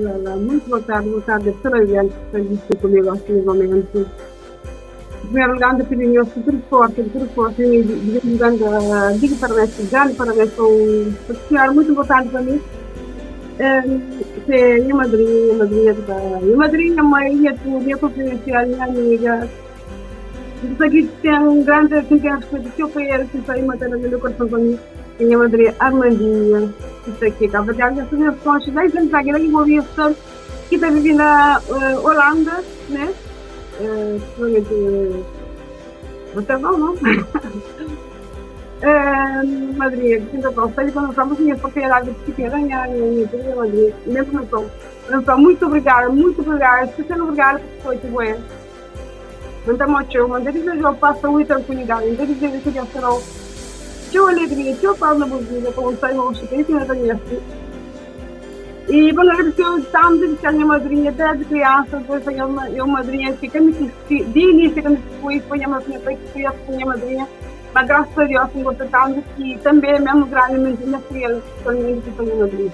Olá, olá, muito boa tarde, boa tarde a toda a gente que está aqui comigo neste momento. Em primeiro lugar, eu pedi meu super forte, super forte, e grande, digo parabéns, grande parabéns para um senhor muito importante para mim. Que é minha madrinha, minha madrinha, minha madrinha, minha mãe, minha tia, minha confidencial, minha amiga. Isso aqui tem um grande, tem respeito que eu para ele, que está aí matando no meu coração para mim. Minha madrinha Armandinha, isso aqui, acaba de as minhas conchas, 10 anos aqui, que vou estar, que está vivendo na Holanda, né? Provavelmente, Rotterdam, não? Madrinha, que sempre aconselho quando estamos minha propriedade de que ganhar, minha querida madrinha, mesmo não sou. Então, muito obrigada, especialmente obrigada por foi que foi. Não muito, mas desejo eu passo muita tranquilidade, então desejo que eu será teu alegria, teu paz na vida, como sai hoje, que isso não tem assim. E bom, agradecer tanto de a minha madrinha desde criança, depois a minha madrinha que me de início que me fui, foi a minha madrinha, foi que a minha madrinha, mas graças a Deus, eu gosto tanto que também mesmo grande minha filha, também que foi minha madrinha.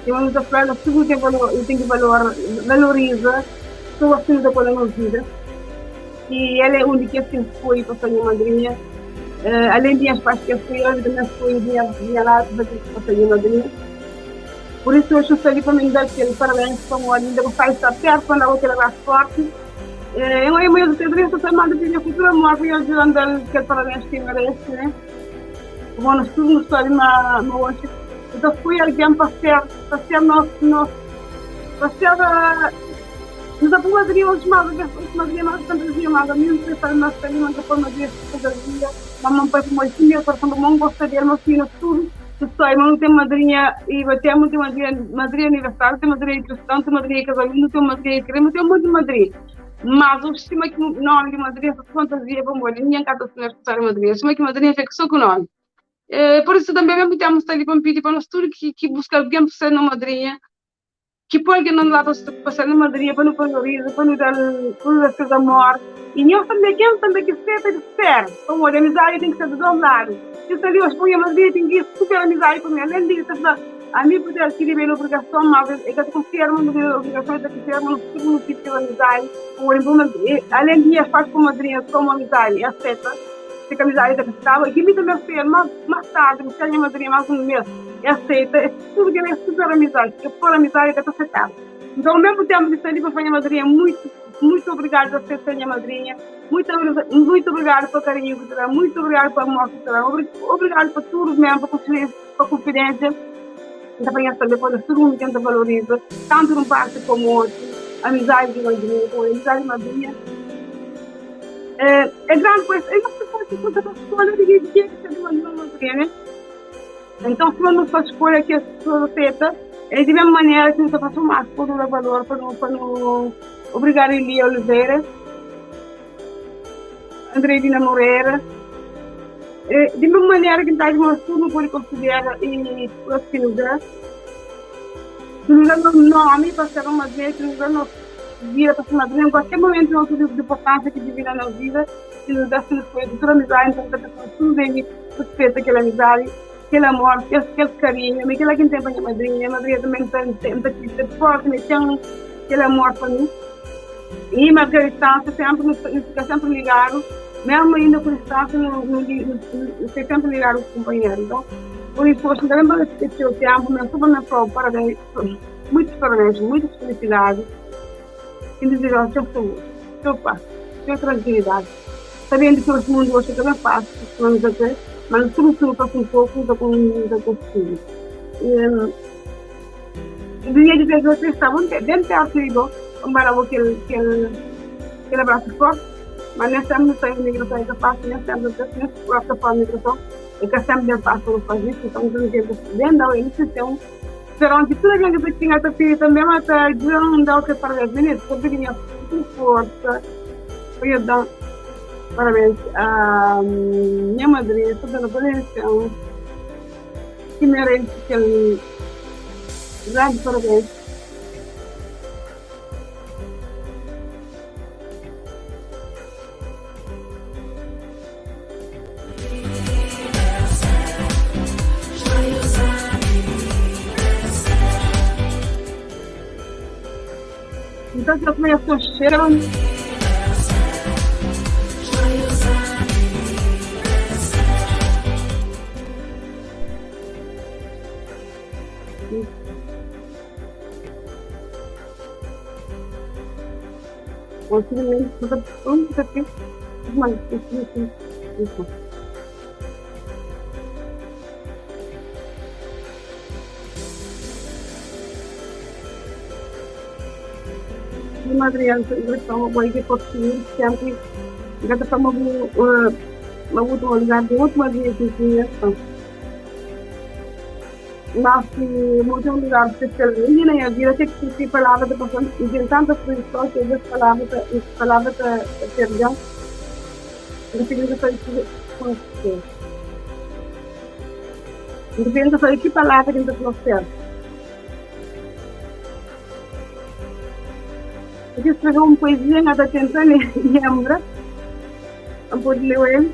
E vamos a falar, tudo tem valor, eu tenho que valor, valoriza, estou assim da coisa na vida. E ela é a única que foi para a minha madrinha. Além de as pais que eu fui, eu também fui minha, minha lado para a minha madrinha. Por isso, eu estou ali para me dar aquele parabéns para uma linda, gostar de estar perto, quando eu aquele abraço forte. Eu e meu Deus, eu estou mandando pedir futuro amor, e eu dando aquele parabéns que merece, né? Bom, nós tudo nos está na hoje. Então, fui alguém para ser nosso, nosso, para ser nos apoiariam os mais, os madrinha mais fantasia, mas a minha prefere mais também, mas depois madrinha fantasia, mamãe pai como assim, meu coração não gosta dele, mas filho tudo, sei, mas não tem madrinha e bater, não tem madrinha, madrinha aniversário, tem madrinha cristã, tem madrinha casamento, não tem madrinha creme, não tem muito madrinha. Mas o cima que nome de madrinha, fantasia, vamos olhar, ninguém cata se não é madrinha, cima que madrinha fica só com o nome. Por isso também mesmo temos ali para pedir para nós tudo que busca alguém para ser uma madrinha, que pode não lá para ser uma madrinha, para não valoriza, para não dar, para não dar seu amor. E nós também quem também que ser, tem que ser. Então, a amizade tem que ser dos dois lados. Se ali hoje põe a madrinha, tem que ir super amizade com ela. Além disso, a mim poder adquirir bem a obrigação, mas é que confirma a obrigação, é que confirma no segundo tipo de amizade. Além de faz com madrinha, como amizade, aceita. Se a amizade está estava, e mim também fez, mais, mais tarde, você a minha madrinha mais um mês, aceita, é tudo que é super amizade, porque por amizade é que aceitado. Então, ao mesmo tempo de sair para a minha madrinha, muito, muito obrigada por ser minha madrinha, muito, muito obrigado pelo carinho que te muito obrigado pelo amor que te dá, obrigado por tudo mesmo, pela confidência, pela confidência. Também saber quando todo mundo tenta valoriza, tanto num parte como outro, amizade de madrinha, como amizade de madrinha. É grande coisa, eu não sei se você escolha de que é que você uma madrinha, né? Então, se não faz escolha que a pessoa aceita, é de mesma maneira que você faz o máximo para não dar valor, para não obrigar Elia Oliveira, André Dina Moreira. É, de mesma maneira que está uma tudo não pode considerar e assim, se nos dá nome para ser uma vez, se nos dá vida para ser uma vez, em qualquer momento não tem de importância que divina na vida, se nos dá se nos foi de toda amizade, então a pessoa tudo bem, respeita aquela amizade, aquele amor, aquele carinho, mas aquela que tem para minha madrinha, minha madrinha também tem, tem, tem, tem forte, mas tem aquele amor para mim. E mas a distância sempre, fica sempre ligado, mesmo ainda com distância, no, no, no, fica sempre ligado com o companheiro. Então, por isso, hoje também para o tempo, mas só para me falar, parabéns, muitos parabéns, muitas felicidades. E desejo seu saúde, seu paz, sua tranquilidade. Sabendo que hoje o mundo hoje também fácil, vamos dizer, mas tudo passa um pouco da da conseguido. E dia de vocês estavam bem perto de para aquele aquele aquele abraço forte, mas nesse tempo não sei a migração é capaz, nesse tempo não sei nesse próprio forma de migração, é que sempre bem fácil fazer isso, então não tem que bem dar iniciação. Serão que tudo aquilo que tinha até filho também, mas até não dá o que parabéns, meninos, porque tinha força, eu dar parabéns à minha madrinha, toda a presença, que merece aquele grande parabéns. Então, se eu também estou cheirando. Uma criança sempre Mas bu ten un lugar spesial li na nha vida, ke ki palavra ta pasa, N ten tanta aflison ki es palavra ta, es palavra ta perde-m. N ta fika ta sabe ki N ta fika ta sabe ki palavra ki N ta fla sertu. N ta skrebe un poezia, N ta tenta lembra, N pode leu el.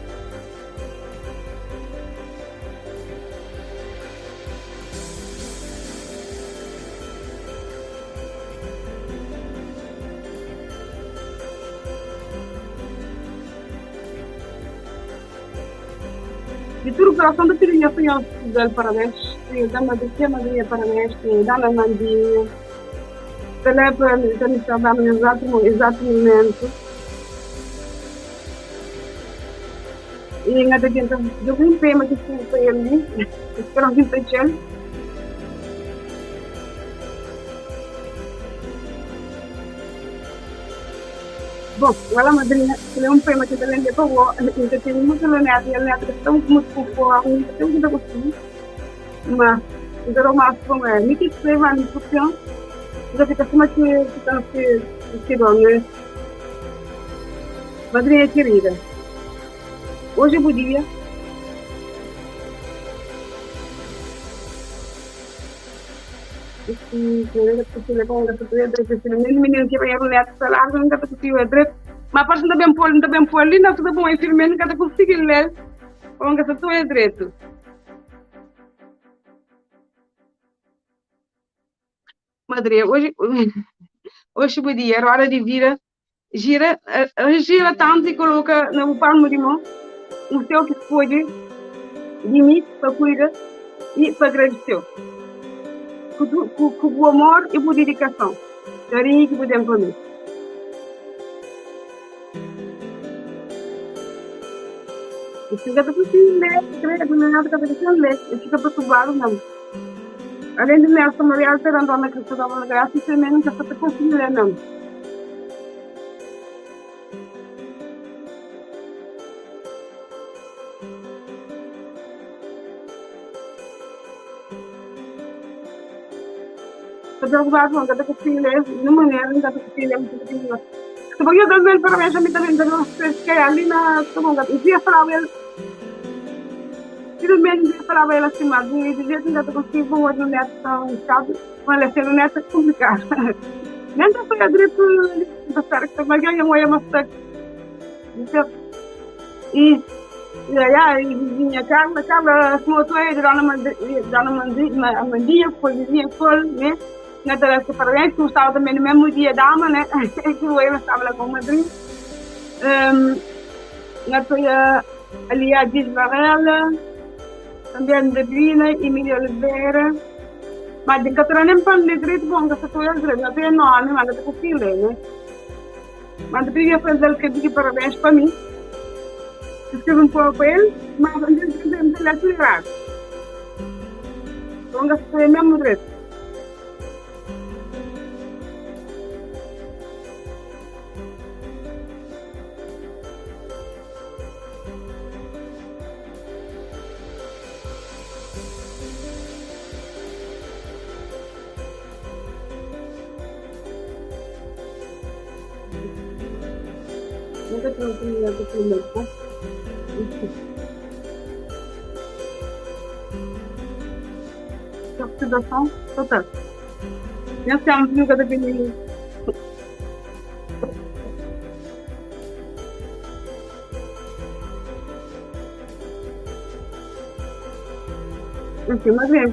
Di tudu kurason ta pidi nha Sinhor da-l parabens, da madrinha madrinha parabens, da na mandinha, ta leba ta mi sta danu na exatu mumentu. E N ta tenta djobe un tema ki sirbi pa el li, spera ki N ta atxa-l. Bon, wala madrinha, kel é un tema ki N ta lembra pa bo. N ta tene mutu netu, nha netu ka sta mutu konformi, N ka ten ki N ta konsigi, ma N ta da-u mas pa mi. Mi ki skrebe, ami ku ten, N ta fika suma ki ta na se donu, ne? Madrinha kirida, oji é bu dia. Madrinha, oji oji bu dia, roda di vida Gira, gira tantu i koloka na bu palmu di mon un seu ki skodje di mi pa kuida i pa agradise-u ku, ku bu amor i bu didikason, karinhu ki bu ten pa mi. I fika ta konsigi lé, kredu, nada ka ta konsigi lé, i fika perturbadu mesmu. Alén di Nelson Marial ta dan dona Cristóbal Graça, i tanbê N ka sta ta konsigi lé mesmu. Ta preokupadu ma N ka ta konsigi lé di ninhun manera N ka ta konsigi lé I ya i vizinha Carla, Carla suma otu é de dona Dona Amandinha, que foi vizinha com ele, né? Na ta da parabéns, que estava também no mesmo dia dama, né? Que eu estava lá com a madrinha. Um, na toia ali a Diz Varela, também a Andrina, Emília Oliveira. Mas de Catarina nem para ler direito, bom, que essa toia direito, não tem nome, mas não tem ler, né? Mas eu queria fazer que de parabéns para mim. Escrevi um pouco para ele, mas antes de ele acelerado. Então, foi mesmo direito. Nunka ten oportunidadi di prende bo. Oksidason total. Nha sianti nunka ta bini. Mas,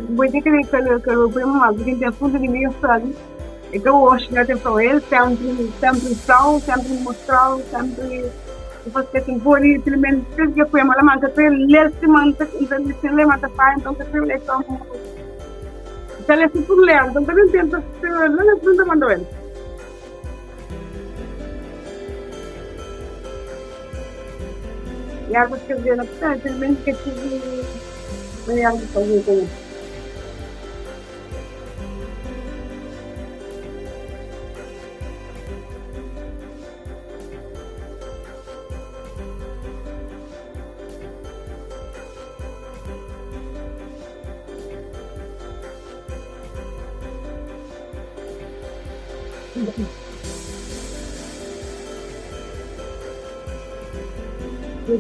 bo tem que ler, mas quem tem fundo de mim sabe. É ka oxi nha ten flau el senpri senpri flau senpri mostrau senpri N fla si N pode pelu menus 3 dia ku el ma la ma N ka kre lel sima N ta N lé ma ta fala nton N ka kre lé komu N ta lé si pur lé nton N ta ben tenta skrebe la na N ta mandau el. E algu skrebe na papel pelu menus ka tive manera di faze ku el. E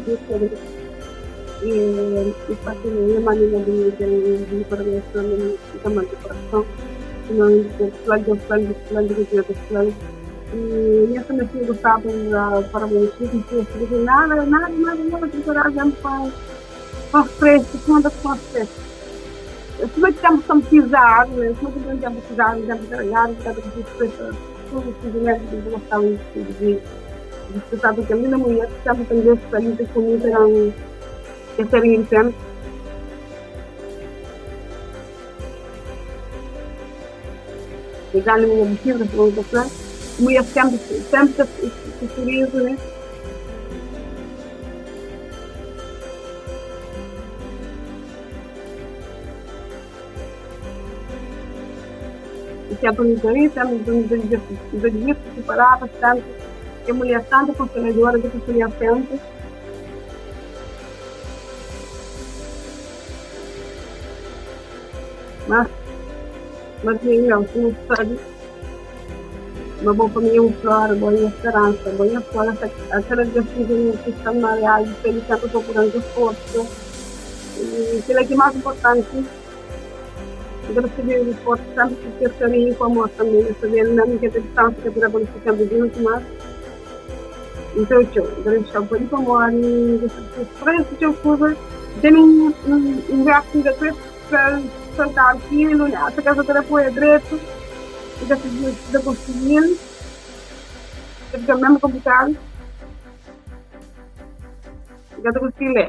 nessa me fui gostava para mim, nada, nada, nada, nada preparado para pa stress, suma ta stress. Suma ki tempu sta pisadu, né? Suma ki un tempu pisadu, un tempu carregadu, ta ta stress, tudu sentimento ki bu gostaba di di disfrutar ku kel linda mulher, sempre ta gosta ali ta kumi, ta dan kel carinhu di sempri. E grandi mulher di fibra, suma nu ta fla, mulher sempri sempri ta ku surizu, né? E sempre nu ta ri, sempre nu ta nu ta divirti ku palavras, sempre é mulher tantu konsoladora, ta konsola sempre. Mas, mas mi meu, si nu sabe ma bo pa mi é un flor, bo é nha speransa, bo é nha flor, a kada vez ki N ki sta mariadu, seli senpri prokuran ku sforsu i kila ki é más inportanti, N ta risibi un forti senpri ku kes karinhu ku amor tanbe, N sabe el mesmu ki el ta distansia ka ta da pa nu sta senpri juntu, mas N ta txeu, N ta dexa-u pa li pamodi N ta sufri txeu kuza, N tene un versu ki N ka kre fla-l saltadu kilu, ata ka sa ta da apoia dretu, N ka sa ta konsigi-l, ta fika mesmu konplikadu, N ka ta konsigi lé.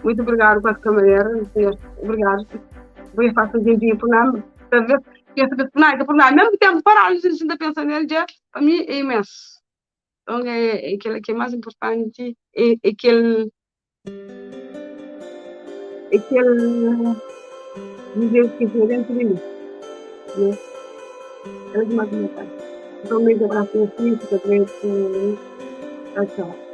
Muitu obrigadu kualker manera, obrigadu. Bo ya fasi un tempinhu pur nada, talvez pensa pa pur nada, pur nada, mesmu tempu paradu N ta pensa nel dja, pa mi é imensu. Nton é kel ki é más inportanti é kel é kel deseju ki ten dentu di mi, né? Kel ki é más inportanti. Nton un beiju abrasu nhos tudu, fika dretu, txau txau.